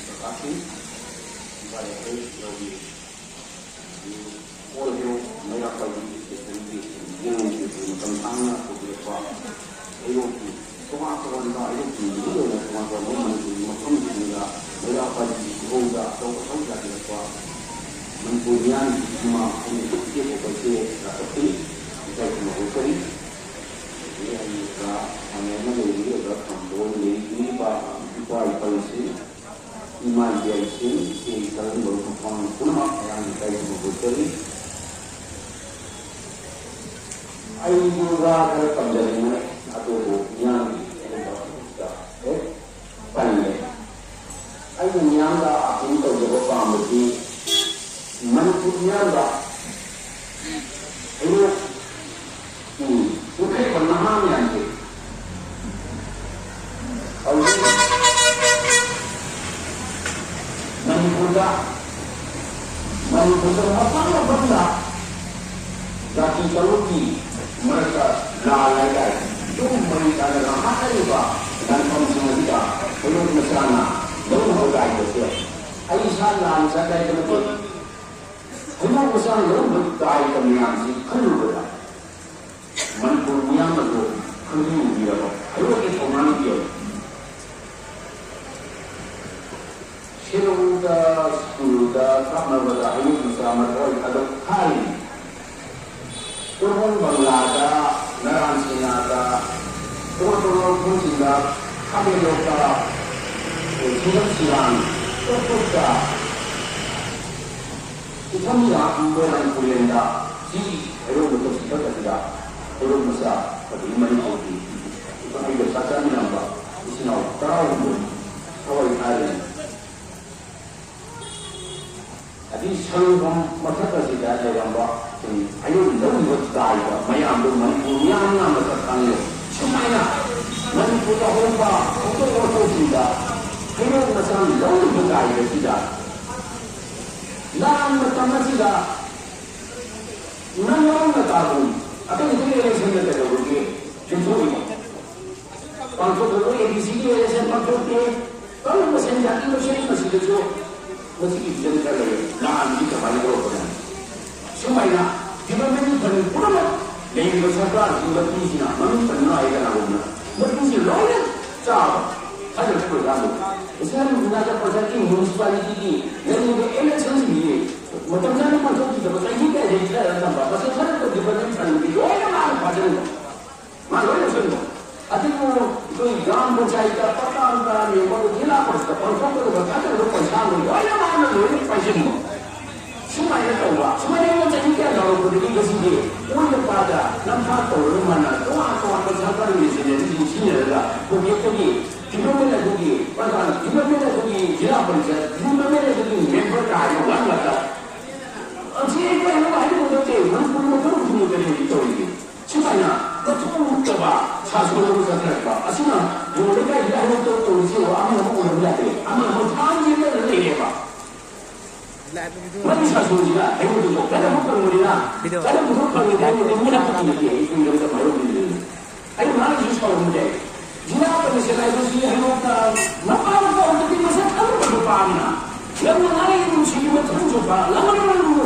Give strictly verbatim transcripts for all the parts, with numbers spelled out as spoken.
Prakash Singh, Imphal F I U ꯂꯧꯕꯤꯔꯤ꯫ ꯑꯣꯜ ꯍꯦꯔꯣ ꯃꯩꯔꯥ ꯄꯥꯏꯕꯤ ꯏꯁꯇꯦꯁꯟꯒꯤ ꯌꯦꯡꯕꯤꯕꯒꯤ ꯃꯇꯝ ꯁꯥꯡꯅ ꯇꯧꯕꯤꯔꯛꯄ ꯍꯦꯔꯣꯒꯤ ꯇꯣꯉꯥꯟ ꯇꯣꯉꯥꯟꯕ ꯍꯦꯔꯣꯒꯤ ꯃꯤꯑꯣꯏ ꯑꯣꯏꯅ ꯇꯣꯉꯥꯟ ꯇꯣꯉꯥꯟꯕ ꯃꯅꯤꯄꯨꯔꯒꯤ ꯃꯐꯝꯁꯤꯡꯗ ꯃꯩꯔꯥ ꯄꯥꯏꯕꯤꯒꯤ ꯏꯍꯧꯗ ꯑꯆꯧꯕ ꯁꯔꯨꯛ ꯌꯥꯕꯤꯔꯛꯄ ꯃꯅꯤꯄꯨꯔ ꯃꯤꯌꯥꯝꯒꯤ ꯏꯃꯥ ꯑꯩꯅ ꯏꯆꯦ ꯀꯧꯕꯁꯦ ꯂꯥꯛꯀꯠꯆꯔꯤ, ꯏꯀꯥꯏ ꯈꯨꯝꯅꯕ ꯎꯠꯆꯔꯤ꯫ ꯑꯗꯒꯤ ꯑꯩꯒꯤ ꯑꯣꯖꯥ ꯃꯌꯥꯝ ꯑꯃ ꯂꯩꯔꯤ, ꯑꯣꯖꯥ ꯈꯥꯝꯕꯣꯜ, ꯂꯩꯔꯤꯕ ꯏꯄꯥ ꯏꯄꯨꯁꯤꯡ, ꯏꯃꯥ ꯏꯕꯦꯜꯁꯤꯡ, ꯏꯆꯦ ꯏꯆꯜ ꯃꯔꯨꯞ ꯃꯄꯥꯡ ꯄꯨꯝꯅꯃꯛ ꯃꯌꯥꯝꯒꯤ ꯏꯀꯥꯏ ꯈꯨꯝꯅꯕ ꯎꯠꯆꯔꯤ꯫ ꯑꯩꯁꯨ ꯋꯥ ꯈꯔ ꯇꯝꯖꯅꯤꯡꯉꯦ, ꯑꯗꯨꯕꯨ ꯃꯤꯌꯥꯝꯒꯤ ꯑꯗꯨꯝꯕ ꯍꯦꯛ ꯄꯜꯂꯦ꯫ ꯑꯩꯅ ꯃꯤꯌꯥꯝꯗ ꯑꯥꯄꯤꯜ ꯇꯧꯖꯕ ꯄꯥꯝꯕꯗꯤ ꯃꯅꯤꯄꯨꯔ ꯃꯤꯌꯥꯝꯗ ꯍꯌꯦꯡ ꯎꯝ, ꯏꯟꯈꯠꯂꯛꯄ ꯅꯍꯥ ꯃꯌꯥꯝꯁꯦ ꯍꯧꯖꯤꯛ ꯃꯅꯤꯄꯨꯔꯗ, ꯃꯅꯤꯄꯨꯔꯗ ꯃꯐꯝ ꯃꯐꯝꯗ ꯖꯥꯇꯤ ꯀꯥꯡꯂꯨꯞꯀꯤ ꯃꯔꯛꯇ ꯂꯥꯜ ꯍꯥꯏꯇꯥꯔꯦ, ꯁꯨꯝ ꯃꯔꯤ ꯇꯥꯟꯅꯗꯅ ꯍꯥꯠꯅꯔꯤꯕ ꯂꯥꯟꯐꯝꯁꯤꯡ ꯑꯁꯤꯗ ꯍꯩꯔꯣꯛ ꯃꯆꯥꯅ ꯂꯧꯅꯕ ꯗꯥꯏꯇꯁꯦ ꯑꯩ ꯏꯁꯥ ꯂꯥꯟ ꯆꯠꯂꯦ ꯍꯥꯏꯕ ꯅꯠꯇꯦ꯫ ꯍꯩꯔꯣꯛ ꯃꯆꯥꯅ ꯂꯧꯔꯤꯕ ꯗꯥꯏꯇ ꯃꯌꯥꯝꯁꯤ ꯈꯜꯂꯨꯕꯗ ꯃꯅꯤꯄꯨꯔ ꯃꯤꯌꯥꯝꯅꯁꯨ ꯈꯪꯕꯤꯔꯕ ꯍꯩꯔꯣꯛꯀꯤ ꯊꯧꯅꯥ ꯂꯩꯇꯦꯕ꯫ ꯁꯦꯔꯧꯗ ꯁ꯭ꯀꯨꯜꯗ ꯀꯥꯞꯅꯕꯗ ꯍꯩꯔꯣꯛ ꯃꯆꯥ ꯑꯃ ꯊꯋꯥꯏ ꯊꯥꯗꯣꯛ ꯍꯥꯏꯔꯤ꯫ ꯇꯣꯔꯕꯣꯟ ꯕꯪꯂꯥꯗ, ꯅꯔꯥꯟ ꯁꯦꯅꯥꯗ, ꯇꯣꯉꯥꯟ ꯇꯣꯉꯥꯟꯕ ꯃꯐꯝꯁꯤꯡꯗ ꯈꯥꯕꯩ ꯂꯣꯛꯇ, ꯁꯤꯔꯝ ꯁꯤꯔꯥꯡ, ꯇꯣꯞ ꯇꯣꯞꯇ ꯏꯊꯝ ꯃꯣꯏꯔꯥꯡ ꯇꯨꯔꯦꯟꯗ ꯁꯤ ꯍꯩꯔꯣꯛ ꯃꯇꯣꯟ ꯆꯤꯡꯊꯛ ꯑꯁꯤꯗ ꯍꯩꯔꯣꯛ ꯃꯆꯥ ꯑꯗꯒꯤ ꯃꯅꯤꯄꯨꯔꯒꯤ ꯏꯄꯥ ꯏꯄꯦꯝ ꯆꯥꯛ ꯆꯥꯃꯤꯟꯅꯕ ꯏꯆꯤꯟ ꯏꯅꯥꯎ ꯇꯔꯥꯍꯨꯝꯗꯣꯏ ꯊꯋꯥꯏ ꯊꯥꯔꯤ꯫ ꯑꯗꯩ ꯁꯪꯒꯣꯝ ꯃꯊꯛ ꯑꯁꯤꯗ ꯂꯩꯔꯝꯕ ꯑꯩꯈꯣꯏ ꯍꯩꯔꯣꯛ ꯂꯧꯔꯤꯕ ꯗꯥꯏꯗ ꯃꯌꯥꯝꯗꯣ ꯃꯅꯤꯄꯨꯔ ꯃꯤꯌꯥꯝꯅ ꯃꯁꯛ ꯈꯪꯉꯦ꯫ ꯁꯨꯃꯥꯏꯅ ꯃꯅꯤꯄꯨꯔꯗ ꯍꯧꯔꯛꯄ ꯊꯧꯗꯣꯛ ꯋꯥꯊꯣꯛꯁꯤꯡꯗ ꯍꯩꯔꯣꯛ ꯃꯆꯥꯅ ꯂꯧꯔꯤꯕ ꯗꯥꯏꯗ ꯑꯁꯤꯗ ꯂꯥꯟ ꯃꯇꯝ ꯑꯁꯤꯗ ꯅꯪ ꯅꯪꯅ ꯇꯥꯒꯨꯝ ꯑꯇꯩ ꯑꯇꯩ ꯏꯂꯦꯛꯁꯟꯗ ꯀꯩꯗꯧꯕꯒꯤ ꯌꯨꯝꯊꯣꯛꯏꯕ? ꯄꯥꯡꯊꯣꯛꯄꯗꯣ ꯑꯦ ꯗꯤ ꯁꯤꯒꯤ ꯏꯂꯦꯛꯁꯟ ꯄꯥꯡꯊꯣꯛꯇꯦ, ꯀꯔꯝꯕ ꯃꯁꯦꯟ, ꯖꯥꯇꯤ ꯃꯁꯦꯟ ꯃꯁꯤꯗꯁꯨ ꯃꯁꯤꯒꯤ ꯐꯤꯕꯝ ꯈꯔ ꯂꯩ꯫ ꯂꯥꯟꯁꯤ ꯀꯃꯥꯏꯅ ꯇꯧꯔꯛꯄꯅꯣ? ꯁꯨꯃꯥꯏꯅ development fund ꯄꯨꯝꯅꯃꯛ ꯂꯩꯔꯤꯕ ꯁꯔꯀꯥꯔꯒꯤ ꯃꯄꯤꯁꯤꯅ, ꯃꯃꯤꯡ ꯄꯟꯕ ꯍꯥꯏ ꯀꯅꯥꯒꯨꯝꯕ, ꯃꯄꯤꯁꯤ ꯂꯣꯏꯅ ꯆꯥꯕ꯫ ꯊꯥꯗꯔꯛꯄ ꯑꯣꯏꯇꯥꯔꯗꯤ ꯏꯁꯥꯒꯤ ꯃꯅꯥꯛꯇ ꯄ꯭ꯔꯖꯥꯒꯤ ꯃ꯭ꯌꯨꯅꯤꯁꯤꯄꯥꯂꯤꯇꯤꯒꯤ ꯂꯩꯔꯤꯕ ꯑꯦꯂꯦꯛꯁꯟꯁꯤꯡꯁꯤ ꯃꯇꯝ ꯆꯥꯅ ꯄꯥꯡꯊꯣꯛꯈꯤꯗꯕ ꯆꯍꯤ ꯀꯌꯥ ꯍꯦꯟꯅ ꯊꯥꯗꯔꯒ ꯊꯝꯕ, ꯃꯁꯤ ꯊꯥꯗꯔꯛꯄ development fundꯗꯤ ꯂꯣꯏꯅ ꯃꯥꯅ ꯐꯥꯖꯤꯟꯕ꯫ ꯃꯥ ꯂꯣꯏꯅ ꯁꯣꯏꯕ꯫ ꯑꯗꯨꯕꯨ ꯑꯩꯈꯣꯏ ꯒ꯭ꯔꯥꯝ ꯄꯟꯆꯥꯌꯠꯇ ꯄꯇꯥ ꯄꯇꯥ ꯅꯦꯝꯕ ꯖꯤꯂꯥ ꯄꯔꯤꯁꯠꯇ ꯄꯥꯡꯊꯣꯛꯀꯗꯕ ꯊꯥꯗꯔꯤꯕ ꯄꯩꯁꯥ ꯂꯣꯏ ꯂꯣꯏꯅ ꯃꯥꯅ ꯂꯣꯏꯅ ꯄꯥꯏꯁꯤꯟꯕ꯫ ꯁꯨꯃꯥꯏꯅ ꯇꯧꯕ, ꯁꯨꯃꯥꯏꯅ ꯑꯩꯉꯣꯟ ꯆꯍꯤ ꯀꯌꯥ ꯂꯧꯔꯛꯄꯗꯒꯤ ꯉꯁꯤꯗꯤ ꯑꯣꯏꯗ ꯄꯥꯗ ꯅꯝꯊꯥꯛ ꯇꯧꯔꯒ ꯃꯥꯅ ꯇꯣꯉꯥꯟ ꯇꯣꯉꯥꯟꯕ ꯁꯔꯀꯥꯔꯒꯤ ꯃꯦꯆꯤꯅꯔꯤꯁꯤꯡ ꯁꯤꯖꯤꯟꯅꯔꯒ ꯄꯣꯀꯦꯠꯇꯒꯤ development ꯑꯗꯨꯒꯤ ꯄ꯭ꯔꯙꯥꯟ, development ꯑꯗꯨꯒꯤ ꯖꯤꯂꯥ ꯄꯔꯤꯁꯠ, development ꯑꯗꯨꯒꯤ ꯃꯦꯝꯕꯔ ꯀꯥꯏꯅ ꯋꯥꯟ ꯉꯥꯛꯇ꯫ ꯑꯁꯤ ꯑꯩ ꯀꯩꯅꯣ ꯍꯥꯏꯅꯤꯡꯕ ꯅꯠꯇꯦ, ꯃꯅꯤꯄꯨꯔ ꯃꯐꯝ ꯈꯨꯗꯤꯡꯃꯛꯇꯅꯤ ꯍꯧꯖꯤꯛ ꯇꯧꯔꯤꯁꯦ꯫ ꯁꯨꯃꯥꯏꯅ ꯃꯊꯣꯡ ꯍꯨꯛꯇꯕ ꯁꯥꯁꯟ ꯑꯃ ꯆꯠꯊꯔꯛꯄ ꯑꯁꯤꯅ ꯌꯣꯜ ꯂꯩꯀꯥꯏꯁꯤꯗ ꯍꯩꯔꯣꯛꯇ ꯇꯧꯔꯤꯁꯤ ꯑꯃ ꯑꯃ ꯎꯅꯕ ꯌꯥꯗꯦ, ꯑꯃ ꯑꯃ ꯊꯥꯡ ꯌꯦꯠꯅꯗꯅ ꯂꯩꯔꯦꯕ꯫ ꯃꯗꯨ ꯁꯥꯁꯟꯁꯤꯅ ꯍꯩꯔꯣꯛꯇꯁꯨ ꯀꯟꯅ ꯑꯃꯨꯛ ꯐꯪꯕꯅꯤꯅ, ꯀꯟꯅ ꯑꯃꯨꯛ ꯐꯪꯉꯤꯗꯅ ꯃꯤ ꯍꯥꯞꯄ ꯊꯤꯡꯉꯛꯀꯦ, ꯑꯩ ꯀꯨꯏꯔꯕꯗ ꯃꯥꯌꯣꯛꯅꯔꯤꯅꯤ꯫ ꯑꯩ ꯃꯥꯒꯤꯁꯨ ꯁꯥꯎꯔꯝꯕ ꯌꯥꯏ꯫ ꯖꯤꯂꯥ ꯄꯔꯤꯁꯠ ꯍꯥꯏꯕꯁꯤ ꯍꯩꯔꯣꯛꯇ ꯃꯄꯥ ꯃꯄꯥ ꯑꯣꯏꯕꯗꯤ ꯃꯁꯛ ꯈꯪꯗꯕ ꯅꯨꯄꯥ ꯑꯃꯅ ꯌꯥꯝꯅ ꯉꯥꯡꯉꯤ ꯅꯨꯡꯁꯤꯒꯤ ꯃꯊꯧꯁꯨ ꯄꯥ-, ꯂꯃꯟ ꯂꯃꯟ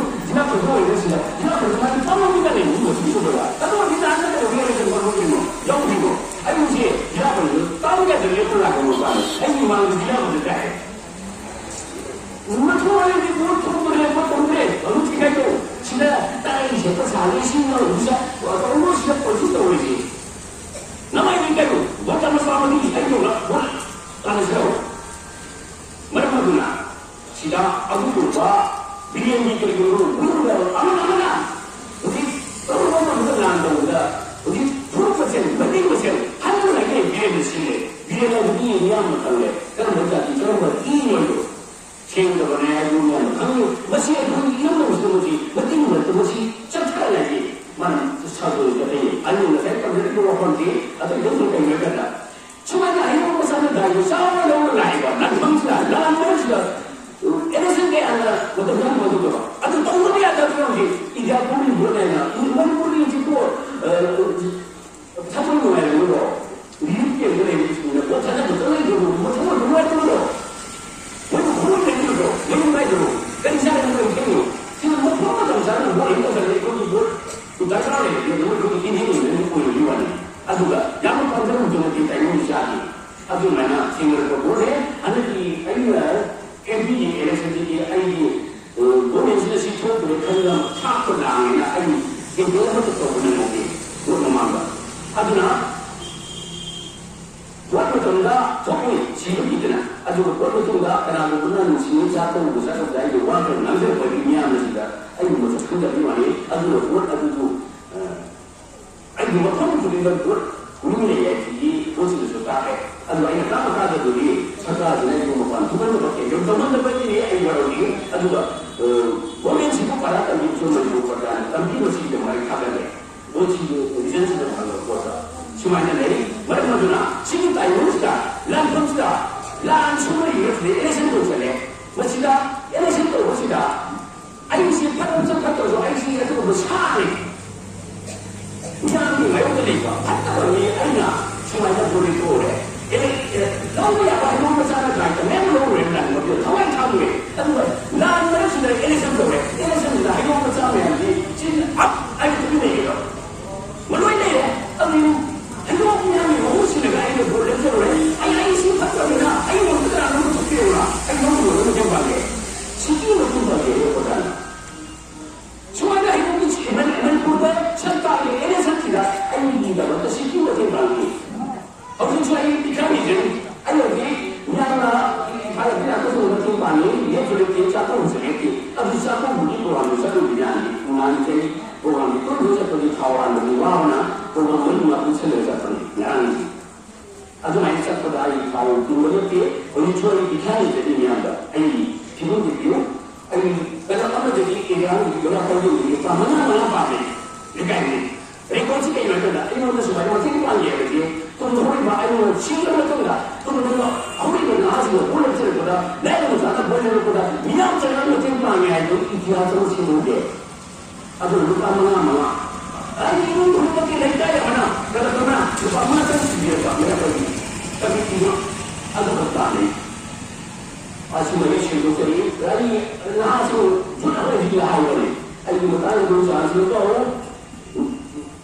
ꯖꯤꯂꯥ ꯄꯔꯤꯁꯠ ꯑꯣꯏꯕꯁꯤꯗ ꯖꯤꯂꯥ ꯄꯔꯤꯁꯠ ꯃꯥꯒꯤ ꯄꯥꯝꯕ ꯃꯤꯗ ꯂꯩ, ꯃꯤ ꯃꯊꯧꯁꯨ ꯄꯥ-, ꯀꯗꯣ ꯃꯤ ꯅꯥꯟꯅ ꯂꯩꯍꯧꯕ ꯌꯥꯔꯣꯏ, ꯀꯩꯅꯣ ꯂꯧꯗ꯭ꯔꯤꯕꯣ? ꯑꯩ ꯍꯧꯖꯤꯛ ꯖꯤꯂꯥ ꯄꯔꯤꯁꯠ ꯇꯥꯡ ꯀꯌꯥꯗ ꯂꯦꯞꯄ ꯂꯥꯛꯄ ꯅꯨꯄꯥꯅꯤ꯫ ꯑꯩꯒꯤ ꯃꯥꯡꯗ ꯖꯤꯂꯥ ꯄꯔꯤꯁꯠ ꯇꯥꯏ꯫ ꯃꯊꯣꯡ ꯍꯥꯏꯗꯤ ꯚꯣꯠ ꯊꯣꯛꯄ ꯂꯦꯞꯄ ꯇꯧꯗ꯭ꯔꯦ꯫ ꯍꯧꯖꯤꯛ ꯀꯩꯅꯣ ꯁꯤꯗ ꯇꯥꯏꯔꯤꯁꯦ ꯄꯩꯁꯥ ꯂꯤꯁꯤꯡ ꯑꯃ ꯁꯤꯗ ꯇꯧꯔꯤꯁꯤ ꯇꯧꯔꯤꯁꯤ꯫ ꯅꯃꯥꯏꯗꯤ ꯀꯩꯅꯣ ꯚꯣꯠ ꯇꯝꯕ ꯄꯥꯝꯃꯗꯤ ꯑꯩ ꯌꯧꯅ ꯚꯣꯠ ꯇꯥꯟꯅꯁꯤꯔꯣ? ꯃꯔꯝ ꯑꯗꯨꯅ ꯁꯤꯗ ꯑꯗꯨꯒꯨꯝꯕ ꯕꯤꯔꯦꯟꯒꯤ ꯀꯩꯒꯨꯝꯕ ꯒꯨꯔꯨꯗ ꯑꯃꯅ ꯑꯃꯅ ꯍꯧꯖꯤꯛ ꯇꯧꯔꯨꯕ ꯃꯇꯝꯗ ꯂꯥꯟ ꯇꯧꯕꯗ ꯍꯧꯖꯤꯛ ꯐꯨꯔꯨꯞ ꯃꯁꯦꯜ, ꯃꯩꯇꯩ ꯃꯁꯦꯜ ꯍꯟꯊꯅ ꯍꯦꯛ ꯕꯤꯔꯦꯟꯗ ꯁꯤꯜꯂꯦ꯫ ꯕꯤꯔꯦꯟ ꯍꯥꯏꯕꯗꯤ ꯃꯤꯌꯥꯝꯅ ꯈꯪꯂꯦ꯫ ꯀꯔꯝꯕ ꯖꯥꯇꯤ, ꯀꯔꯝꯕ ꯏꯅꯣ ꯍꯥꯏꯗꯣ ꯁꯦꯡꯗꯕꯅꯦ ꯍꯥꯏꯗꯨ ꯃꯤꯌꯥꯝꯅ ꯈꯪꯂꯦ꯫ ꯃꯁꯤ ꯑꯩꯈꯣꯏꯒꯤ ꯏꯔꯝꯗꯝꯁꯤꯗ ꯃꯁꯤ ꯃꯩꯇꯩ ꯃꯔꯛꯇ ꯃꯁꯤ ꯆꯠꯊꯔꯛꯑꯁꯤ ꯃꯥꯅ ꯁꯥꯗꯣꯏ ꯆꯠꯊꯩ꯫ ꯑꯩꯅ ꯉꯁꯥꯏ ꯄꯟꯖꯔꯤꯕ ꯋꯥꯐꯝꯁꯤ ꯑꯇꯩ ꯑꯗꯨꯝ ꯀꯩꯅꯣ ꯍꯥꯏꯀꯥꯟꯗ ꯁꯨꯃꯥꯏꯅ ꯍꯩꯔꯣꯛ ꯃꯆꯥꯅ ꯗꯥꯏꯗꯣ ꯆꯥꯎꯅ ꯂꯧꯔ ꯂꯥꯛꯏꯕ ꯂꯥꯟꯐꯝꯁꯤꯗ, ꯂꯥꯟ ꯃꯔꯛꯁꯤꯗ ꯑꯦꯂꯦꯛꯁꯟ ꯀꯌꯥꯅ ꯃꯇꯝ ꯆꯪꯕ ꯑꯗꯨꯗꯣ ꯑꯗꯨ ꯇꯧꯗꯕ ꯌꯥꯗꯕ ꯍꯧꯖꯤꯛ ꯏꯟꯗꯤꯌꯥ ꯄꯨꯝꯅꯃꯛ ꯂꯣꯏꯅ ꯃꯅꯤꯄꯨꯔꯒꯤ ꯍꯧꯖꯤꯛꯄꯨ, ꯑ, ꯊꯃꯣꯏ ꯅꯨꯡꯉꯥꯏꯔꯝꯃꯤꯀꯣ? ꯔꯤꯂꯤꯐ ꯀꯦꯝꯗ ꯂꯩꯕꯁꯤꯡꯅ ꯄꯣꯠ ꯊꯥꯗꯕ ꯆꯠꯂꯣꯏꯗꯕ ꯃꯊꯧ ꯅꯨꯡꯉꯥꯏꯇꯕ ꯀꯅꯥꯒꯨꯝꯕꯅ ꯅꯨꯡꯁꯤꯅ ꯆꯥꯛ ꯀꯧꯕ ꯆꯠꯂꯝꯗꯥꯏꯗ ꯋꯥ ꯈꯔ ꯉꯥꯡꯖꯔꯛꯄꯒꯤ ꯃꯤꯌꯥꯝꯅ ꯁꯤꯗ ꯑꯩꯕꯨ ꯃꯁꯛ ꯈꯪꯗꯕꯒꯤ ꯋꯥꯅꯤ꯫ ꯑꯗꯨꯅ ꯄꯣꯠ ꯑꯗꯨꯕꯨ, ꯑ, ꯑꯩꯒꯤ ꯃꯐꯝ ꯈꯨꯗꯤꯡꯗ ꯄꯣꯠ ꯃꯤ ꯂꯩ ꯍꯥꯏꯕꯁꯤꯒꯤ ꯄꯣꯠꯁꯤꯗꯁꯨ ꯇꯥꯛꯑꯦ꯫ ꯑꯗꯨ ꯑꯩꯅ ꯇꯥꯛꯄ ꯇꯥꯗꯕꯗꯨꯒꯤ ꯁꯔꯀꯥꯔꯁꯤꯅ ꯑꯩꯕꯨ ꯃꯄꯥꯟ ꯊꯣꯛꯍꯟꯗꯕ, ꯀꯦꯟꯁꯦꯜ ꯇꯧꯍꯟꯗꯕꯒꯤꯅꯤ ꯑꯩ ꯋꯥꯔꯧꯏ꯫ ꯑꯗꯨꯒ, ꯑ, ꯒꯣꯔꯃꯦꯟꯁꯤꯕꯨ ꯄꯔꯥ ꯇꯝꯕꯤꯕꯁꯨ ꯃꯅꯤꯄꯨꯔ ꯁꯔꯀꯥꯔꯅ ꯇꯝꯕꯤꯕꯁꯤꯒꯤꯗꯃꯛ ꯑꯩ ꯊꯥꯒꯠꯂꯦ꯫ ꯄꯣꯠꯁꯤꯕꯨ ꯔꯤꯖꯟꯁꯤꯗ ꯐꯪꯕ ꯄꯣꯠꯇ ꯁꯨꯃꯥꯏꯅ ꯂꯩ꯫ ꯃꯔꯝ ꯑꯗꯨꯅ ꯁꯤꯒꯤ ꯇꯥꯏꯕꯪꯁꯤꯗ, ꯂꯥꯟꯐꯝꯁꯤꯗ, ꯂꯥꯟ ꯁꯨꯝꯕ ꯌꯦꯡꯉꯛꯁꯤꯗ ꯏꯂꯦꯛꯁꯟ ꯇꯧꯁꯜꯂꯦ꯫ ꯃꯁꯤꯗ ꯏꯂꯦꯛꯁꯟ ꯇꯧꯕꯁꯤꯗ ꯑꯩꯁꯤ ꯐꯠꯇꯕꯁꯨ ꯐꯠꯇ꯭ꯔꯁꯨ ꯑꯩꯁꯤ ꯑꯗꯨꯒꯨꯝꯕ ꯁꯥꯅꯤ꯫ ꯃꯤꯌꯥꯝꯒꯤ ꯃꯥꯌꯣꯛꯇ ꯂꯩꯕ ꯐꯠꯇꯕ ꯃꯤ ꯑꯩꯅ ꯁꯨꯃꯥꯏꯅ ꯄꯣꯂꯤꯇꯤꯛ ꯇꯧꯔꯦ꯫ ꯑꯦ, ꯑꯦ, ꯂꯧꯕ ꯌꯥꯕ ꯍꯩꯅꯧ ꯃꯆꯥ ꯅꯠꯇ꯭ꯔꯥ ꯍꯦꯛꯇ ꯃꯌꯥꯝ ꯂꯧꯔꯨꯔꯦ, ꯂꯥꯟ ꯃꯔꯛꯇꯨꯗ ꯊꯋꯥꯏ ꯊꯥꯗꯣꯛꯑꯦ꯫ ꯑꯗꯨꯒ ꯂꯥꯟ ꯃꯔꯛꯁꯤꯗ ꯏꯂꯦꯛꯁꯟ ꯇꯧꯔꯦ꯫ ꯏꯂꯦꯛꯁꯟꯁꯤꯗ ꯍꯩꯅꯧ ꯃꯆꯥ ꯃꯌꯥꯝꯁꯤ ꯆꯤꯟ ꯑꯞ ꯍꯥꯏꯅ ꯇꯨꯃꯤꯟ ꯂꯩꯌꯦꯕ꯫ ꯃꯔꯨ ꯑꯣꯏꯅ ꯂꯩꯔꯦ꯫ ꯑꯗꯨ ꯍꯩꯅꯧ ꯃꯌꯥꯝꯒꯤ ꯃꯍꯨꯠ ꯁꯤꯜꯂꯒ ꯑꯩꯅ ꯚꯣꯠ ꯂꯦꯞꯆꯔꯨꯔꯦ꯫ ꯑꯩ, ꯑꯩ ꯁꯤ ꯐꯠꯇꯕꯅꯤꯅ ꯑꯩ ꯃꯍꯨꯠꯇ ꯀꯅꯥꯅꯣ ꯑꯃ ꯊꯣꯛꯄꯤꯔꯨꯔ? ꯑꯩ ꯂꯧꯔꯨꯔꯒ ꯃꯇꯦꯡ ꯄꯥꯡꯒꯦ꯫ ꯁꯤꯒꯤ ꯃꯇꯦꯡ ꯄꯥꯡꯒꯦ ꯍꯥꯏꯔꯛꯄ ꯀꯥꯟꯗ ꯁꯨꯃꯥꯏꯅ ꯍꯩꯅꯧꯒꯤ ꯃꯅꯤ-, ꯃꯅꯤꯄꯨꯔꯗ ꯁꯔꯀꯥꯔꯒꯤ ꯑꯦꯂꯦꯛꯁꯟꯁꯤꯗ ꯑꯩꯒꯤꯗꯃꯛꯇ ꯁꯤꯒꯤ ꯃꯇꯦꯡ ꯄꯥꯡꯒꯦ꯫ ꯍꯧꯖꯤꯛꯁꯨ ꯑꯩ ꯏꯀꯥꯏ ꯂꯩꯖꯔꯤ꯫ ꯑꯩ ꯍꯧꯖꯤꯛ ꯃꯤꯌꯥꯝꯅ ꯏꯝꯐꯥꯜ ꯂꯝꯕꯤ ꯂꯥꯛꯄꯁꯤꯡ ꯃꯇꯦꯡ ꯄꯥꯡꯉꯤ, ꯂꯦꯞꯁꯨ ꯂꯦꯞꯇꯦ, ꯆꯥꯛꯈꯨꯝꯁꯨ ꯂꯦꯞꯇꯦ꯫ ꯑꯗꯨ ꯆꯥꯛꯈꯨꯝꯕꯨꯗꯤ ꯄ꯭ꯔꯣꯒ꯭ꯔꯥꯝꯗꯨ ꯆꯠꯂꯨꯕ ꯌꯥꯅꯤ꯫ ꯏꯃꯥꯟꯅꯕꯤ ꯄ꯭ꯔꯣꯒ꯭ꯔꯥꯝꯗꯨ ꯇꯨꯝꯗꯨꯅ ꯆꯠꯄꯒꯤ ꯊꯥꯎ ꯍꯥꯟꯕꯒꯤ ꯋꯥꯕꯅ ꯄ꯭ꯔꯣꯒ꯭ꯔꯥꯝ ꯃꯔꯤ ꯃꯉꯥ ꯄꯨꯟꯁꯤꯜꯂꯒ ꯆꯠꯄꯅꯤ ꯉꯔꯥꯡꯒꯤ꯫ ꯑꯗꯨꯃꯥꯏꯅ ꯆꯠꯄꯗ ꯑꯩ ꯊꯥꯎ ꯇꯨꯝꯕ ꯅꯠꯇꯦ꯫ ꯍꯧꯖꯤꯛꯁꯨ ꯑꯩ ꯏꯀꯥꯏ ꯂꯩꯖꯔꯤ ꯃꯤꯌꯥꯝꯗ꯫ ꯑꯩꯒꯤ ꯐꯤꯕꯝꯗꯨ ꯄꯤꯌꯨ꯫ ꯑꯩ ꯀꯩꯅꯣ ꯑꯃꯗꯒꯤ ꯑꯦꯔꯤꯌꯥ ꯑꯃꯗꯒꯤ ꯌꯣꯂꯥ ꯇꯧꯗꯣꯏꯅꯤ, ꯂꯨꯄꯥ ꯃꯉꯥ ꯃꯉꯥ ꯄꯥꯝꯃꯦ꯫ ꯂꯩꯀꯥꯏꯒꯤ ꯔꯦꯀꯣꯔꯠꯁꯤ ꯀꯩꯅꯣ ꯍꯥꯏ ꯀꯥꯟꯗ ꯑꯩꯉꯣꯟꯗ ꯁꯨꯃꯥꯏꯅ ꯃꯇꯦꯡ ꯄꯥꯡꯒꯦ ꯍꯥꯏꯕꯁꯦ ꯇꯨꯡꯗ ꯍꯧꯔꯤꯕ ꯑꯩꯉꯣꯟꯗ ꯁꯤꯈ꯭ꯔ ꯃꯇꯨꯡꯗ ꯇꯨꯡꯗ ꯍꯧꯔꯤꯕ ꯅꯍꯥꯁꯤꯡꯅ ꯚꯣꯠ ꯂꯦꯞꯆꯔꯛꯄꯗ, ꯂꯥꯏꯔꯕ ꯃꯆꯥꯅ ꯚꯣꯠ ꯂꯦꯞꯂꯛꯄꯗ ꯃꯤꯌꯥꯝ ꯆꯪꯅ ꯃꯇꯦꯡ ꯄꯥꯡꯉꯦ ꯍꯥꯏꯕꯗꯨ ꯏꯇꯤꯍꯥꯁ ꯑꯃ ꯁꯦꯝꯍꯧꯒꯦ꯫ ꯑꯗꯨꯅ ꯂꯨꯄꯥ ꯃꯉꯥ ꯃꯉꯥ꯫ ꯑꯩ ꯏꯃꯨꯡ ꯈꯨꯗꯤꯡꯃꯛꯀꯤ ꯂꯩꯀꯥꯏ ꯑꯃꯅ ꯀꯔꯝꯕꯅ ꯂꯨꯄꯥ ꯃꯉꯥ ꯇꯔꯨꯛ ꯄꯤꯕꯤꯔꯛꯄ ꯃꯤꯔꯛꯄꯒꯤ ꯀꯃꯤꯇꯤꯅ ꯑꯗꯨꯈꯛ ꯄꯥꯝꯃꯤ꯫ ꯑꯁꯨꯝꯕꯒꯤ ꯁꯦꯡꯗꯣꯛꯆꯔꯤ꯫ ꯑꯩ ꯅꯍꯥꯁꯨ ꯌꯨꯠ ꯑꯃ ꯍꯧꯖꯤꯛ ꯍꯥꯏꯕꯅꯤ꯫ ꯑꯩꯒꯤ ꯃꯇꯥꯡꯗ ꯑꯗꯨꯝ ꯆꯥꯟꯁ ꯂꯧꯕ ꯇꯧꯔꯣ꯫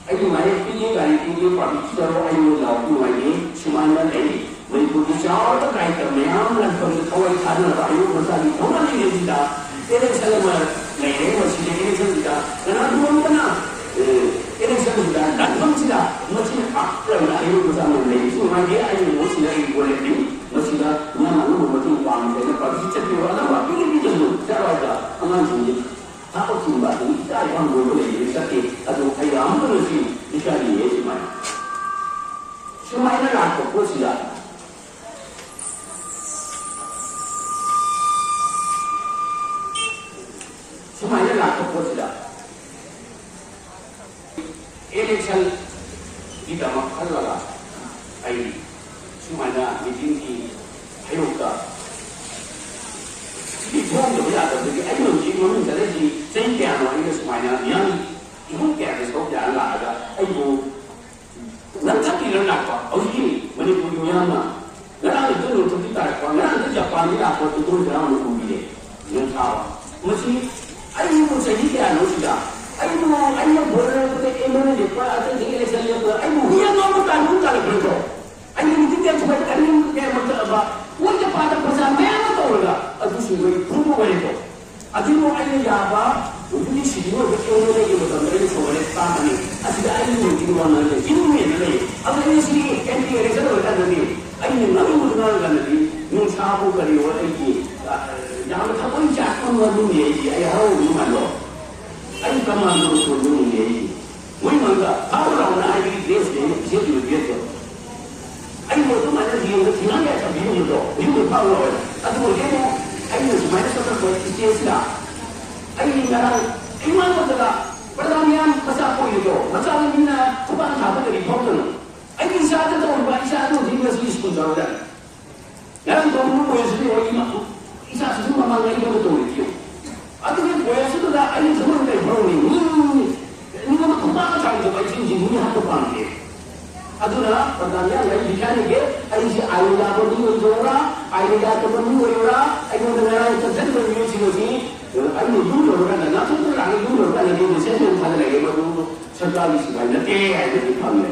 ꯑꯩꯒꯤ ꯃꯥꯏꯌꯦꯞ ꯄꯤꯒꯦ, ꯒꯥꯔꯤ ꯄꯤꯒꯦ, ꯄꯥꯔꯇꯤ ꯆꯠꯂꯣ, ꯑꯩ ꯂꯥꯎꯕ ꯅꯨꯡꯉꯥꯏꯌꯦ꯫ ꯁꯨꯃꯥꯏꯅ ꯂꯩ꯫ ꯃꯅꯤꯄꯨꯔꯒꯤ ꯆꯥꯎꯔꯕ ꯀꯥꯏꯗ ꯃꯌꯥꯝ ꯂꯥꯟꯐꯝꯗ ꯊꯋꯥꯏ ꯊꯥꯗꯅꯕ ꯑꯌꯨꯛ ꯉꯟꯇꯥꯒꯤ ꯊꯧꯒꯠꯂꯤꯉꯩꯁꯤꯗ ꯏꯂꯦꯛꯁꯟ ꯑꯃ ꯂꯩꯔꯦ꯫ ꯃꯁꯤꯗ ꯏꯂꯦꯛꯁꯟꯁꯤꯗ ꯀꯅꯥꯒꯨꯝꯕ ꯑꯃꯅ, ꯑꯦ, ꯏꯂꯦꯛꯁꯟꯁꯤꯗ ꯂꯥꯟꯐꯝꯁꯤꯗ ꯃꯆꯤꯟ ꯍꯥꯞꯇ꯭ꯔꯕꯅ ꯑꯌꯨꯛ ꯉꯟꯇꯥ ꯑꯃ ꯂꯩꯕꯁꯨ ꯅꯨꯡꯉꯥꯏꯇꯦ꯫ ꯑꯩꯒꯤ ꯃꯍꯨꯠꯁꯤꯗ ꯑꯩ ꯚꯣꯠ ꯂꯦꯞꯄꯤ꯫ ꯃꯁꯤꯗ ꯃꯌꯥꯝ ꯑꯉꯝꯕ ꯃꯇꯦꯡ ꯄꯥꯡ ꯁꯨꯃꯥꯏꯅ ꯂꯥꯛꯄ ꯄꯣꯠꯁꯤꯗ ꯏꯂꯦꯛꯁꯟꯒꯤꯗꯃꯛ ꯈꯜꯂꯒ ꯑꯩ ꯁꯨꯃꯥꯏꯅ ꯃꯤꯇꯤꯡꯒꯤ ꯑꯌꯨꯛꯇ ꯁꯤꯗꯤ ꯊꯣꯛꯑꯝꯗꯕ ꯌꯥꯗꯕꯗꯒꯤ ꯑꯩꯅ ꯍꯧꯖꯤꯛ ꯃꯅꯨꯡ ꯆꯠꯂꯛꯏꯁꯤ ꯆꯍꯤ ꯀꯌꯥꯅꯣ? ꯑꯩꯅ ꯁꯨꯃꯥꯏꯅ ꯃꯤꯌꯥꯝ ꯏꯃꯨꯡ ꯀꯌꯥꯗ ꯁꯔꯨꯛ ꯌꯥꯔ ꯂꯥꯛꯑꯒ ꯑꯩꯕꯨ ꯅꯪ ꯊꯛꯀꯤꯔ ꯂꯥꯛꯄ? ꯍꯧꯖꯤꯛꯀꯤ ꯃꯅꯤꯄꯨꯔꯒꯤ ꯃꯤꯌꯥꯝꯅ ꯉꯔꯥꯡ ꯂꯤꯇꯔ ꯅꯣꯡꯊꯛꯇꯤ ꯇꯥꯔꯛꯄ, ꯉꯔꯥꯡꯗ ꯖꯄꯥꯟꯗꯒꯤ ꯂꯥꯛꯄ ꯂꯤꯇꯔ ꯇꯔꯥꯃꯉꯥ ꯄꯨꯕꯤꯔꯦ꯫ ꯅꯣꯡ ꯊꯥꯕ꯫ ꯃꯁꯤ ꯑꯩꯕꯨ ꯆꯍꯤ ꯀꯌꯥꯅꯣ ꯁꯤꯗ? ꯑꯩꯕꯨ, ꯑꯩꯅ ꯚꯣꯠ ꯂꯦꯞꯄꯗ ꯑꯦꯝ ꯑꯦꯜ ꯑꯦ ꯂꯦꯞꯄ, ꯑꯇꯩꯗꯒꯤ ꯏꯂꯦꯛꯁꯟ ꯂꯦꯞꯄ, ꯑꯩꯕꯨ ꯍꯨꯏ ꯑꯉꯥꯎꯕ ꯇꯥꯟꯕ ꯑꯃ ꯇꯥꯜꯂꯛꯄ ꯅꯠꯇ꯭ꯔꯣ? ꯑꯩꯅ ꯃꯤꯇꯤꯡ ꯀꯌꯥ ꯊꯨꯒꯥꯏ, ꯑꯔꯦꯝꯕ ꯀꯌꯥ ꯃꯇꯝꯗ ꯃꯣꯏ ꯖꯄꯥꯟꯗ ꯄ꯭ꯔꯖꯥ ꯃꯌꯥꯝ ꯑꯃ ꯇꯧꯔꯒ ꯑꯗꯨꯁꯤꯡꯗꯣ ꯑꯩ ꯐꯨꯕ ꯑꯣꯏꯔꯦꯀꯣ꯫ ꯑꯗꯨꯕꯨ ꯑꯩꯅ ꯌꯥꯕ ꯍꯧꯖꯤꯛꯀꯤ ꯁꯤꯖꯤꯟꯅꯕ ꯑꯦꯝ ꯑꯦꯜ ꯑꯦꯒꯤ ꯃꯇꯝꯗ ꯑꯩꯅ ꯁꯣꯒꯠꯂꯦ ꯇꯥꯛꯀꯅꯤ꯫ ꯑꯁꯤꯗ ꯑꯩꯒꯤ ꯅꯨꯡꯊꯤꯜ ꯋꯥ ꯉꯥꯡꯅ ꯏꯟꯃꯦꯅ ꯂꯩ꯫ ꯑꯗꯣ ꯑꯩꯅ ꯁꯤ ꯑꯦꯟꯇꯤ ꯏꯂꯦꯛꯁꯟ ꯑꯣꯏꯔꯀꯥꯟꯗꯗꯤ ꯑꯩꯅ ꯉꯥꯡꯅꯤꯡꯕꯗꯨ ꯉꯥꯡꯉꯀꯥꯟꯗꯗꯤ ꯅꯨꯡꯁꯥꯕꯨ ꯀꯔꯤꯑꯣ ꯑꯩꯒꯤ, ꯑ, ꯌꯥꯝꯅ ꯊꯃꯣꯏ ꯆꯥꯛꯄ ꯉꯥꯡꯅꯤꯡꯉꯦ ꯑꯩꯗꯤ꯫ ꯑꯩ ꯍꯔꯥꯎꯕ ꯅꯨꯡꯉꯥꯏꯕ꯭ꯔꯣ? ꯑꯩ ꯀꯃꯥꯟꯗꯣ ꯁꯣꯟꯕ ꯉꯝꯗꯦ ꯑꯩꯗꯤ꯫ ꯃꯣꯏ ꯃꯥꯡꯗ ꯐꯥꯎ ꯂꯥꯎꯅ ꯍꯥꯏꯕꯒꯤ ꯗ꯭ꯔꯦꯁꯅꯦ ꯑꯩꯅ ꯄꯤꯖꯈꯤꯕ ꯗ꯭ꯔꯦꯁꯇꯣ꯫ ꯑꯩ ꯃꯣꯏ ꯑꯗꯨꯃꯥꯏꯅ ꯌꯦꯡꯕ ꯊꯤꯉꯥꯡ ꯀꯌꯥ ꯇꯝꯕꯤꯔꯝꯕꯗꯣ ꯌꯨꯝꯗ ꯐꯥꯎ ꯂꯥꯎꯋꯦ꯫ ꯑꯗꯨ ꯑꯣꯏꯔꯒꯅꯦ ꯑꯩꯅ ꯁꯨꯃꯥꯏꯅ ꯆꯠꯊꯔꯛꯄ ꯏꯁꯇꯦꯖꯁꯤꯗ ꯑꯩ ꯉꯔꯥꯡ ꯏꯃꯥꯟꯅꯕꯗ ꯄ꯭ꯔꯙꯥꯟ ꯃꯌꯥꯝ ꯃꯆꯥ ꯄꯣꯛꯏꯗꯣ ꯃꯆꯥꯒꯤ ꯃꯤꯅ ꯈꯨꯄꯥꯛ ꯊꯥꯕ ꯀꯔꯤ ꯐꯥꯎꯗꯅꯣ? ꯑꯩꯒꯤ ꯏꯆꯥꯗ ꯇꯧꯔꯤꯕ ꯏꯆꯥ ꯑꯗꯨ ꯍꯧꯖꯤꯛ ꯉꯁꯤ ꯁ꯭ꯀꯨꯜ ꯆꯠꯂꯗꯅꯤ꯫ ꯉꯔꯥꯡ ꯇꯧꯔꯤꯕ ꯀꯣꯂꯦꯖꯇꯨꯗꯤ ꯑꯩ ꯏꯃꯥ ꯏꯆꯥꯁꯤꯁꯨ ꯃꯃꯥꯡꯗ ꯑꯩꯉꯣꯟꯗ ꯇꯧꯔꯤꯗꯤ ꯌꯦꯡꯉꯨ꯫ ꯑꯗꯨꯒꯤ ꯀꯣꯂꯦꯖꯇꯨꯗ ꯑꯩꯅ ꯊꯃꯣꯏ ꯀꯔꯤ ꯐꯥꯎꯔꯝꯃꯤ? ꯃꯤ ꯃꯤꯉꯣꯟꯗ ꯈꯨꯄꯥꯛ ꯊꯥꯡꯗꯕ ꯑꯩꯁꯦ ꯍꯧꯖꯤꯛ ꯃꯤ ꯍꯥꯠꯄ ꯄꯥꯝꯗꯦ꯫ ꯑꯗꯨꯅ ꯄ꯭ꯔꯙꯥꯟ ꯃꯌꯥꯝ ꯑꯩ ꯕꯤꯈꯥꯅꯤꯒꯦ ꯑꯩꯁꯦ ꯑꯥꯏꯟ ꯌꯥꯕ ꯃꯤ ꯑꯣꯏꯖꯧꯔꯥ, ꯑꯥꯏꯟ ꯌꯥꯗꯕ ꯃꯤ ꯑꯣꯏꯔꯣꯔꯥ, ꯑꯩꯉꯣꯟꯗ ꯉꯔꯥꯡ ꯆꯠꯊꯔꯤꯕ ꯃꯤꯑꯣꯏꯁꯤꯡ ꯑꯁꯤ ꯑꯩꯅ ꯌꯨꯝ ꯌꯧꯔꯀꯥꯟꯗ ꯉꯥꯛꯊꯣꯛꯄ ꯂꯥꯛꯑꯒ ꯌꯨꯝ ꯌꯧꯔꯀꯥꯟꯗꯗꯤ ꯃꯦꯁꯦꯖ ꯑꯃ ꯊꯥꯖꯔꯛꯑꯦ, ꯃꯗꯨ ꯁꯔꯀꯥꯔꯒꯤ ꯁꯤꯐꯥꯏ ꯅꯠꯇꯦ ꯍꯥꯏꯕꯗꯤ ꯐꯪꯉꯦ꯫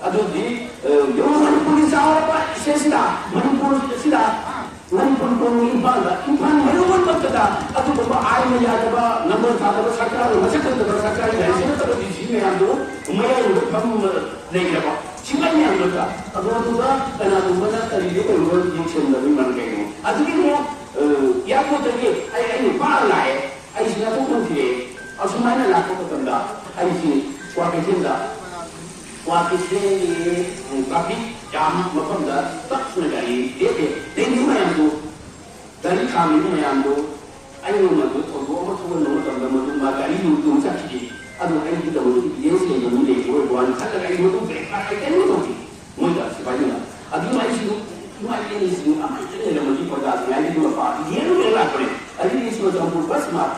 ꯑꯗꯨꯗꯤ, ꯑ, ꯌꯦꯡꯉꯨ, ꯃꯅꯤꯄꯨꯔꯒꯤ ꯆꯥꯎꯔꯕ ꯏꯁꯇꯦꯠꯁꯤꯗ, ꯃꯅꯤꯄꯨꯔꯁꯤꯗ, ꯃꯅꯤꯄꯨꯔ ꯀꯣꯅꯨꯡꯒꯤ ꯏꯝꯐꯥꯜꯗ, ꯏꯝꯐꯥꯜ ꯃꯌꯣꯜꯃꯛꯇꯗ ꯑꯗꯨꯒꯨꯝꯕ ꯑꯥꯏꯟꯅ ꯌꯥꯗꯕ, ꯅꯝꯕꯔ ꯊꯥꯗꯕ ꯁꯔꯀꯥꯔ, ꯃꯁꯛ ꯈꯪꯗꯕ ꯁꯔꯀꯥꯔꯒꯤ ꯂꯥꯏꯔꯤꯛꯁꯤ ꯅꯠꯇꯕ ꯗꯤ ꯁꯤ ꯃꯌꯥꯝꯗꯨ ꯃꯌꯥꯏꯗꯨꯗ ꯐꯝ ꯂꯩꯔꯕ ꯁꯤꯐꯥꯏ ꯃꯌꯥꯝꯗꯨꯗ, ꯑꯗꯣ ꯑꯗꯨꯗ ꯀꯅꯥꯒꯨꯝꯕꯅ ꯀꯔꯤꯗ ꯑꯣꯏꯔꯣ ꯌꯦꯡꯁꯤꯟꯗꯕꯒꯤ ꯃꯔꯝ ꯀꯩꯅꯣ? ꯑꯗꯨꯒꯤ ꯑꯃꯨꯛ, ꯑ, ꯏꯌꯥꯔꯄꯣꯔꯠꯇꯒꯤ ꯑꯩ, ꯑꯩ ꯅꯨꯄꯥ ꯑꯃ ꯂꯥꯛꯑꯦ, ꯑꯩꯁꯤ ꯅꯥꯊꯣꯛ ꯐꯝꯈꯤꯔꯦ꯫ ꯑꯁꯨꯃꯥꯏꯅ ꯂꯥꯛꯄ ꯃꯇꯝꯗ ꯑꯩꯁꯤ ꯀ꯭ꯋꯥꯀꯩꯊꯦꯜꯗ ꯀ꯭ꯋꯥꯀꯩꯊꯦꯜꯒꯤ, ꯎꯝ, ꯇ꯭ꯔꯥꯐꯤꯛ ꯖꯥꯝ ꯃꯐꯝꯗ ꯇꯞꯅ ꯒꯥꯔꯤ ꯂꯦꯞꯄꯦ꯫ ꯂꯦꯞꯄꯤꯕ ꯃꯌꯥꯝꯗꯨ, ꯒꯥꯔꯤ ꯈꯥꯝꯃꯤꯕ ꯃꯌꯥꯝꯗꯨ ꯑꯩꯅ ꯃꯗꯨ ꯊꯧꯗꯣꯛ ꯑꯃ ꯊꯣꯛꯍꯟꯕ ꯃꯇꯝꯗ ꯃꯗꯨ ꯃꯥ ꯒꯥꯔꯤꯗꯨ ꯑꯗꯨꯝ ꯆꯠꯈꯤꯗꯦ꯫ ꯑꯗꯨ ꯑꯩꯒꯤꯗꯃꯛꯇ ꯏꯚꯤꯗꯦꯟꯁ ꯂꯩꯕ ꯃꯤ ꯂꯩꯕ ꯑꯣꯏꯕ ꯋꯥꯅꯤ ꯈꯜꯂꯒ ꯑꯩ ꯃꯗꯨ ꯕ꯭ꯔꯦꯛ ꯐꯥꯁ ꯑꯩ ꯀꯔꯤꯝꯇ ꯇꯧꯗꯦ꯫ ꯃꯣꯏꯗ ꯁꯤꯐꯥꯏꯁꯤꯡꯅ ꯑꯗꯨ ꯑꯩꯁꯨ ꯏꯃꯥ ꯏꯕꯦꯟꯁꯤꯡ ꯑꯃ ꯍꯦꯛꯇ ꯂꯩꯔꯝꯃꯗꯤ ꯄ꯭ꯔꯖꯥꯁꯤꯡ ꯍꯥꯏꯗꯤ ꯃꯄꯥꯗꯤ ꯌꯦꯡ ꯌꯦꯡ ꯂꯥꯛꯄꯅꯦ꯫ ꯑꯗꯒꯤ ꯆꯨꯔꯆꯥꯟꯄꯨꯔ ꯕꯁ ꯃꯥ-,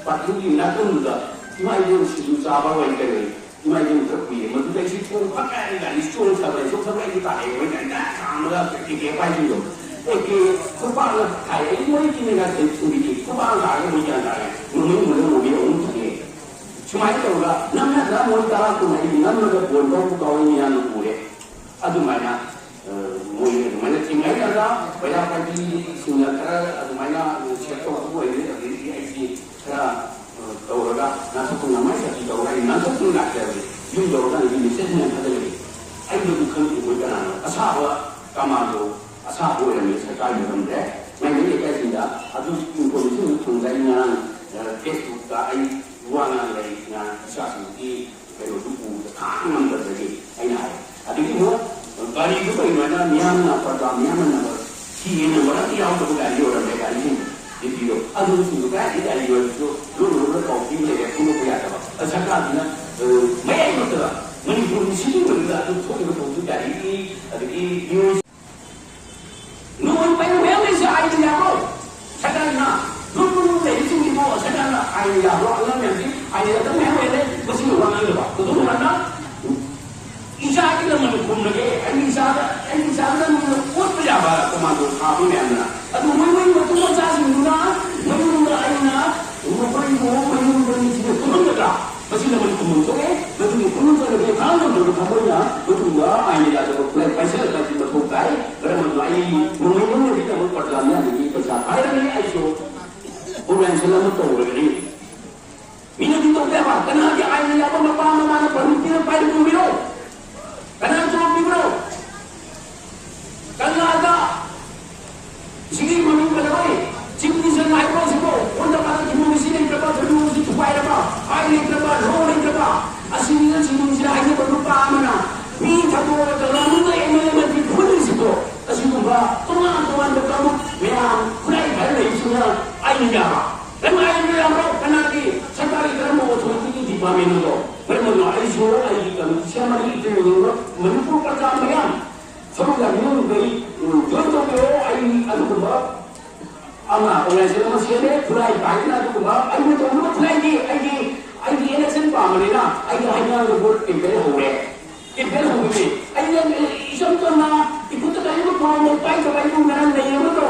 ꯄꯥꯔꯀꯤꯡꯒꯤ ꯅꯥꯀꯟꯗꯨꯗ ꯏꯃꯥ ꯏꯕꯦꯟ ꯁꯤꯡꯖꯨ ꯆꯥꯕ ꯑꯣꯏ ꯀꯔꯤ ꯑꯣꯏ ꯏꯃꯥ ꯏꯕꯦꯟ ꯈꯔ ꯀꯨꯏꯔꯦ꯫ ꯃꯗꯨꯗ ꯑꯩꯁꯨ ꯊꯣꯡ ꯐꯠ ꯍꯥꯏꯔꯒ ꯒꯥꯔꯤ ꯁ꯭ꯇꯣꯜ ꯊꯕꯛ ꯑꯩꯁꯨ ꯊꯕꯛ ꯑꯩꯁꯨ ꯇꯥꯛꯑꯦ꯫ ꯃꯣꯏ ꯒꯥꯔꯤ ꯉꯥꯏꯍꯥꯛ ꯈꯥꯝꯃꯒ ꯑꯦ ꯀꯦ ꯄꯥꯏꯁꯤꯡꯗꯣ ꯑꯦ ꯀꯦ ꯈꯨꯄꯥꯛꯅ ꯊꯥꯏ꯫ ꯑꯩ ꯃꯣꯏꯒꯤ ꯃꯦꯒꯥ ꯊꯦꯡ ꯊꯨꯝꯕꯤꯗꯤ ꯈꯨꯄꯥꯛꯅ ꯊꯥꯔꯒ ꯃꯣꯏ ꯒ꯭ꯌꯥꯟ ꯇꯥꯔꯦ꯫ ꯃꯣꯏ ꯃꯣꯏ ꯃꯣꯏ ꯃꯣꯏ ꯑꯍꯨꯝ ꯊꯣꯛꯑꯦ꯫ ꯁꯨꯃꯥꯏꯅ ꯇꯧꯔꯒ ꯅꯝꯅꯗ꯭ꯔꯥ ꯃꯣꯏ ꯇꯔꯥ ꯀꯨꯟ ꯑꯩꯗꯤ ꯅꯝꯃꯒ ꯕꯣꯟ ꯀꯥꯎꯕ ꯀꯥꯎꯏ ꯃꯌꯥꯝꯅ ꯎꯔꯦ꯫ ꯑꯗꯨꯃꯥꯏꯅ, ꯑ, ꯃꯣꯏ ꯑꯗꯨꯃꯥꯏꯅ ꯊꯦꯡꯅꯔꯒ ꯄꯩꯔꯥ ꯄꯥꯏꯕꯤꯁꯤꯡꯅ ꯈꯔ ꯑꯗꯨꯃꯥꯏꯅ ꯁꯦꯞ ꯇꯧꯕ ꯑꯣꯏꯔꯦ꯫ ꯑꯗꯒꯤ ꯑꯩꯁꯤ ꯈꯔ, ꯑ, ꯇꯧꯔꯒ ꯅꯥꯟꯊꯣꯛꯇꯨꯅ ꯃꯥꯏ ꯆꯠꯄꯤ ꯇꯧꯔꯒ ꯑꯩ ꯅꯥꯟꯊꯣꯛꯇꯨꯅ ꯂꯥꯛꯆꯕꯅꯤ꯫ ꯌꯨꯝ ꯌꯧꯔꯀꯥꯟꯗꯗꯤ ꯃꯦꯁꯦꯖ ꯃꯌꯥꯝ ꯊꯥꯖꯤꯜꯂꯛꯏ꯫ ꯑꯩꯕꯨꯗꯤ ꯈꯪꯗꯦ ꯃꯣꯏ ꯀꯅꯥꯅꯣ꯫ ꯑꯁꯥꯕ ꯀꯃꯥꯟꯗꯣ, ꯑꯁꯥꯕ ꯑꯣꯏꯔꯝꯃꯦ ꯁꯔꯀꯥꯔꯒꯤ ꯃꯇꯝꯗ꯫ ꯃꯥꯏ ꯃꯥꯏ ꯂꯩꯀꯥꯏꯁꯤꯡꯗ ꯑꯗꯨ ꯏꯟꯐꯣꯔꯃꯦꯁꯟ ꯐꯪꯗ ꯑꯩ ꯉꯔꯥꯡ, ꯑ, ꯐꯦꯁꯕꯨꯛꯇ ꯑꯩ ꯋꯥ ꯉꯥꯡ ꯂꯩ, ꯉꯔꯥꯡ ꯏꯆꯥꯁꯤꯡꯒꯤ ꯀꯩꯅꯣꯗꯨ ꯎꯕꯗ ꯈꯥꯡ ꯉꯝꯗꯕꯗꯒꯤ ꯑꯩꯅ ꯍꯥꯏ꯫ ꯑꯗꯒꯤ ꯑꯃꯨꯛ ꯒꯥꯔꯤꯗꯨ ꯀꯩꯅꯣ ꯍꯥꯏꯅ ꯃꯤꯌꯥꯝꯅ ꯄ꯭ꯔꯖꯥ ꯃꯤꯌꯥꯝꯅ ꯅꯝꯕꯔ ꯊꯤꯌꯦ, ꯅꯝꯕꯔ ꯑꯝꯇ ꯌꯥꯎꯗꯕ ꯒꯥꯔꯤ ꯑꯣꯏꯔꯝꯃꯦ꯫ ꯒꯥꯔꯤꯁꯤꯡ ꯗꯤꯄꯤꯗꯣ ꯑꯗꯨꯁꯤꯡꯗꯣ ꯀꯗꯥꯏꯗꯒꯤ ꯒꯥꯔꯤ ꯑꯣꯏꯔꯁꯨ ꯂꯣꯟ ꯂꯣꯟꯅ ꯀꯥꯎ ꯄꯤꯕ ꯂꯩꯔꯦ꯫ ꯐꯣꯡꯗꯣꯛꯄ ꯌꯥꯗꯕ꯫ ꯑꯗ ꯁꯔꯀꯥꯔꯁꯤꯅ, ꯑ, ꯃꯌꯥꯏꯃꯛꯇꯗ ꯃꯅꯤꯄꯨꯔꯒꯤ ꯁꯤꯇꯤ ꯃꯅꯨꯡꯗ ꯑꯗꯨ ꯊꯣꯛꯏꯕ ꯊꯧꯗꯣꯛ ꯒꯥꯔꯤꯒꯤ ꯑꯗꯒꯤ ꯃꯤꯑꯣꯏ ꯅꯣꯡꯃꯩ ꯄꯥꯏꯕ ꯃꯌꯥꯝ ꯂꯩꯁꯦ ꯑꯥꯏꯟꯅ ꯌꯥꯕ꯭ꯔꯣ? ꯁꯔꯀꯥꯔꯅ ꯂꯨꯝ ꯂꯨꯝ ꯂꯩꯕꯁꯤꯡꯁꯤꯕꯨ ꯁꯔꯀꯥꯔꯅ ꯑꯥꯏꯟꯅ ꯌꯥꯕ꯭ꯔꯣ? ꯑꯉꯥꯡ ꯃꯌꯥꯝꯁꯤ ꯑꯥꯏꯟꯅ ꯌꯥꯗꯕ ꯃꯌꯥꯝ ꯂꯩꯔꯦ꯫ ꯃꯁꯤꯒꯤ ꯋꯥ ꯉꯥꯡꯗꯕ꯫ ꯀꯩꯗꯧꯕ ꯀꯥꯟꯗ ꯏꯆꯥꯒꯤ ꯂꯃꯟ ꯈꯨꯝꯂꯒꯦ, ꯑꯩꯒꯤ ꯏꯆꯥꯗ, ꯑꯩꯒꯤ ꯏꯆꯥꯗ ꯅꯣꯡꯃꯩ ꯑꯣꯠꯄ ꯌꯥꯕ ꯀꯃꯥꯟꯗꯣ ꯊꯥꯕ ꯃꯌꯥꯝꯗꯨꯅ꯫ ꯑꯗꯨ ꯃꯣꯏ ꯃꯣꯏ ꯃꯇꯨ ꯃꯆꯥꯁꯤꯡꯗꯨꯅ ꯃꯌꯨꯝꯗ ꯑꯩꯅ ꯃꯈꯣꯏꯕꯨ ꯃꯌꯨꯝꯗ ꯃꯤꯁꯤꯡꯗ ꯇꯨꯝꯍꯟꯒꯗ꯭ꯔꯥ? ꯃꯁꯤ ꯂꯃꯟ ꯈꯨꯝꯐꯝ ꯊꯣꯛꯑꯦ꯫ ꯃꯗꯨꯒꯤ ꯈꯨꯗꯣꯡꯆꯥꯗꯕꯁꯦ ꯈꯥꯡꯉꯝꯗꯕ ꯊꯃꯣꯏꯅ ꯃꯗꯨꯒꯨꯝꯕ ꯑꯥꯏꯟꯅ ꯌꯥꯗꯕ ꯈꯨꯠꯂꯥꯏ ꯄꯥꯏꯁꯤꯜꯂꯛꯄ ꯑꯁꯤ ꯃꯊꯧ ꯇꯥꯏ꯫ ꯃꯔꯝ ꯑꯗꯨꯅ ꯑꯩ ꯅꯣꯡꯃꯩ ꯂꯧꯅꯕꯒꯤꯗꯃꯛ ꯄ꯭ꯔꯖꯥ ꯃꯤꯌꯥꯝꯗꯒꯤ ꯄꯩꯁꯥ ꯈꯥꯏꯔꯝꯃꯤ꯫ ꯑꯩꯁꯨ ꯑꯣꯔꯒꯅꯥꯏꯖꯦꯁꯟ ꯑꯃ ꯇꯧꯔꯒꯅꯤ꯫ ꯃꯤꯅꯗꯤ ꯇꯧꯗꯦꯕ꯫ ꯀꯅꯥꯒꯤ ꯑꯥꯏꯟꯅ ꯌꯥꯕ ꯃꯄꯥ ꯃꯃꯥꯅ ꯄꯔꯃꯤꯠ ꯄꯤꯔ ꯄꯥꯏꯔ ꯇꯣꯡꯕꯤꯔꯣ? ꯀꯅꯥꯅ ꯇꯣꯡꯕꯤꯕ꯭ꯔꯣ? ꯀꯅꯥꯗ ꯁꯤꯒꯤ ꯃꯃꯤꯡ ꯀꯩꯗꯧꯔꯦ? ꯆꯤꯞ ꯃꯤꯅꯤꯁꯇꯔ ꯍꯥꯏꯕ ꯁꯤꯕꯨ ꯑꯣꯟꯗ ꯄꯥꯗ ꯗꯤꯃꯣꯀ꯭ꯔꯦꯁꯤ ꯂꯩꯇ꯭ꯔꯕ, ꯗꯤꯃꯣꯀ꯭ꯔꯦꯁꯤ ꯊꯨꯒꯥꯏꯔꯕ, ꯑꯥꯏꯟ ꯂꯩꯇ꯭ꯔꯕ, ꯂꯣ ꯂꯩꯇ꯭ꯔꯕ, ꯑꯁꯤꯅ ꯁꯤꯃꯤꯁꯤꯅ ꯍꯥꯏꯖꯕ ꯅꯨꯄꯥ ꯑꯃꯅ ꯃꯤ ꯊꯥꯗꯣꯛꯑꯒ ꯀꯪꯂꯥꯃꯅꯨꯡꯗ ꯑꯦꯝ ꯑꯦꯜ ꯑꯦ ꯃꯟꯇ꯭ꯔꯤ ꯐꯨꯍꯜꯂꯤꯁꯤꯕꯨ ꯑꯁꯤꯒꯨꯝꯕ ꯇꯣꯉꯥꯟ ꯇꯣꯉꯥꯟꯕ ꯀꯥꯡꯂꯨꯞ ꯃꯌꯥꯝ ꯈꯨꯠꯂꯥꯏ ꯄꯥꯏꯔ ꯂꯩꯕꯁꯤꯡꯅ ꯑꯥꯏꯟ ꯌꯥꯕ ꯑꯃ ꯑꯣꯔꯒꯅꯥꯏꯖꯦꯁꯟ ꯑꯃ ꯁꯦꯝꯃꯦ, ꯈꯨꯠꯂꯥꯏ ꯄꯥꯏꯗꯅ ꯑꯗꯨꯒꯨꯝꯕ ꯑꯩꯅ ꯇꯧꯅꯕ ꯈꯨꯠꯂꯥꯏꯗꯤ ꯑꯩꯒꯤ, ꯑꯩꯒꯤ ꯏꯂꯦꯛꯁꯟ ꯄꯥꯝꯕꯅꯤꯅ ꯑꯩꯒꯤ ꯍꯩꯉꯥꯡꯗ ꯚꯣꯠ ꯀꯦꯝꯄꯦꯟ ꯍꯧꯔꯦ꯫ ꯀꯦꯝꯄꯦꯟ ꯍꯧꯕꯁꯦ ꯑꯩ ꯌꯥꯝ ꯏꯆꯝ ꯆꯝꯅ ꯏꯈꯨꯠꯇ ꯀꯔꯤꯒꯨꯝꯕ ꯄꯣꯔꯣꯝ ꯄꯥꯏꯗꯕ ꯑꯩꯕꯨ ꯉꯔꯥꯡ ꯂꯩꯔꯝꯕꯗꯣ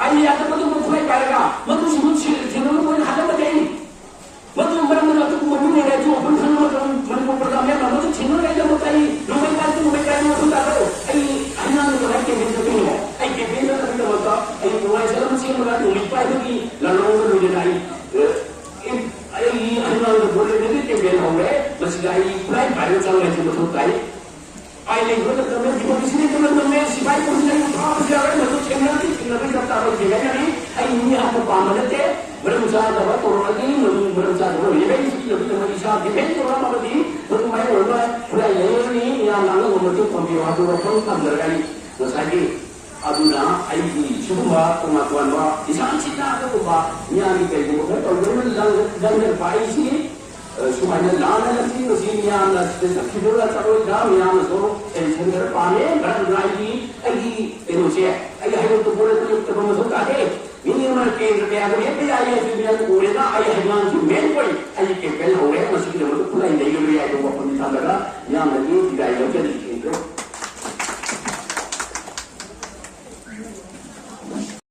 ꯑꯩ ꯌꯥꯗꯕꯗꯨ ꯈꯨꯠꯂꯥꯏ ꯄꯥꯏꯔꯒ ꯃꯗꯨꯁꯤꯡꯗꯨ ꯊꯦꯡꯅꯕ ꯑꯣꯏꯅ ꯍꯜꯂꯝꯕꯗꯤ ꯑꯩ ꯃꯗꯨ ꯃꯔꯝ ꯑꯗꯨꯅ ꯑꯗꯨꯒꯨꯝꯕ ꯃꯤ ꯂꯩꯔꯦ ꯑꯗꯨ ꯑꯩꯈꯣꯏ ꯈꯪꯅꯕ ꯃꯅꯤꯄꯨꯔ ꯄ꯭ꯔꯖꯥ ꯃꯌꯥꯝꯅ ꯃꯗꯨ ꯊꯦꯡꯅꯔꯤꯉꯩꯗ ꯃꯗꯨ ꯑꯩ ꯅꯣꯡꯃꯩ ꯄꯥꯏ ꯅꯣꯡꯃꯩ ꯄꯥꯏ ꯃꯗꯨ ꯇꯥꯗꯣ ꯑꯩ ꯍꯩꯉꯥꯡꯗ ꯀꯃꯥꯏꯅ ꯀꯦꯝꯄꯦꯟ ꯆꯠꯇꯣꯏꯅꯣ? ꯑꯩ ꯀꯦꯝꯄꯦꯟ ꯆꯠꯅꯕꯒꯤꯗꯃꯛꯇ ꯑꯩ ꯅꯨꯡꯉꯥꯏꯖ ꯑꯃ ꯁꯦꯝꯃꯒ ꯅꯣꯡꯃꯩ ꯄꯥꯏꯕꯒꯤ ꯂꯥꯟꯂꯣꯡꯗ ꯂꯣꯏꯅꯅ ꯑꯩ ꯑꯦ, ꯑꯩ ꯑꯉꯥꯡꯗ ꯕꯣꯜ ꯂꯩꯕꯒꯤ ꯀꯦꯝꯄꯦꯟ ꯍꯧꯔꯦ꯫ ꯃꯁꯤꯗ ꯑꯩ ꯈꯨꯠꯂꯥꯏ ꯄꯥꯏꯕ ꯆꯪꯕ ꯍꯥꯏꯁꯤ ꯃꯊꯧ ꯇꯥꯏ꯫ ꯄꯥꯏ ꯂꯩꯕ ꯃꯇꯝꯗ ꯗꯤꯃꯣꯀ꯭ꯔꯦꯁꯤꯗ ꯏꯟꯇꯔꯅꯦꯜ ꯃꯦꯟ ꯁꯤꯐꯥꯏ ꯀꯧꯁꯤꯜꯂ ꯑꯩ ꯐꯥꯕꯁꯨ ꯌꯥꯔꯣꯏ꯫ ꯃꯗꯨ ꯊꯦꯡꯅꯔꯗꯤ ꯊꯦꯡꯅꯕꯒꯤ ꯗꯔꯀꯥꯔ ꯑꯣꯏꯗꯦ ꯍꯥꯏꯅꯔꯤ꯫ ꯑꯩ ꯃꯤ ꯍꯥꯠꯄ ꯄꯥꯝꯕ ꯅꯠꯇꯦ꯫ ꯃꯔꯝ ꯆꯥꯗꯕ ꯇꯧꯔꯛꯑꯗꯤ ꯃꯗꯨ ꯃꯔꯝ ꯆꯥꯗꯕ ꯑꯣꯏꯔꯦ꯫ ꯑꯩ ꯁꯤꯒꯤꯗꯃꯛꯇ ꯏꯁꯥ ꯗꯤꯐꯦꯟ ꯇꯧꯔꯛꯑꯝꯃꯕꯗꯤ ꯃꯗꯨ ꯃꯥꯏ ꯑꯣꯏꯔꯣꯏ꯫ ꯈꯨꯠꯂꯥꯏ ꯂꯩꯔꯅꯤ, ꯃꯤꯌꯥꯝꯅ ꯑꯉꯝꯕ ꯃꯇꯦꯡ ꯄꯥꯡꯕꯤꯌꯨ ꯍꯥꯏꯕ ꯋꯥꯐꯝ ꯊꯝꯖꯔꯒ ꯑꯩ ꯉꯁꯥꯏꯒꯤ ꯑꯗꯨꯅ ꯑꯩꯒꯤ ꯁꯤꯒꯨꯝꯕ ꯇꯣꯉꯥꯟ ꯇꯣꯉꯥꯟꯕ ꯏꯁꯥꯡ ꯁꯤꯠꯅ ꯑꯗꯨꯒꯨꯝꯕ ꯃꯤꯌꯥꯝꯒꯤ ꯀꯩꯒꯨꯝꯕ ꯈꯔ ꯇꯧꯗꯨꯅ ꯂꯪ-, ꯂꯪꯗꯔꯛꯄ ꯑꯩꯁꯤ, ꯑ, ꯁꯨꯃꯥꯏꯅ ꯂꯥꯟꯅ ꯂꯝꯖꯤꯡꯕꯁꯤ ꯃꯤꯌꯥꯝꯅ ꯁꯤꯗ ꯆꯠꯈꯤꯗꯣꯏꯔꯥ ꯆꯠꯂꯣꯏꯗ꯭ꯔꯥ, ꯃꯤꯌꯥꯝꯅꯁꯨ attention ꯈꯔ ꯄꯥꯝꯃꯦ꯫ ꯃꯔꯝ ꯑꯗꯨꯅ ꯑꯩꯒꯤ, ꯑꯩꯒꯤ ꯀꯩꯅꯣꯁꯦ, ꯑꯩꯒꯤ ꯍꯩꯔꯣꯛꯇ ꯄꯣꯠ ꯑꯗꯨ ꯂꯦꯞꯇꯕ ꯃꯊꯧ ꯇꯥꯗꯦ꯫ ꯃꯤ ꯑꯃꯅ ꯀꯦꯟꯗ꯭ꯔ ꯀꯌꯥꯗ ꯂꯦꯞꯄ ꯌꯥꯏ ꯍꯥꯏꯕꯁꯤ ꯃꯤꯌꯥꯝ ꯎꯔꯦꯅ ꯑꯩ ꯍꯩꯉꯥꯡꯁꯤ ꯃꯦꯟ ꯑꯣꯏ ꯑꯩꯒꯤ ꯀꯦꯝꯄꯦꯟ ꯍꯧꯔꯦ꯫ ꯃꯁꯤꯒꯤꯗꯃꯛꯇ ꯈꯨꯠꯂꯥꯏ ꯂꯩꯒꯅꯨ ꯍꯥꯏꯕ ꯋꯥꯐꯝꯁꯤ ꯊꯝꯂꯒ ꯃꯤꯌꯥꯝꯗꯒꯤ ꯕꯤꯗꯥꯏ ꯂꯧꯖꯔꯤ꯫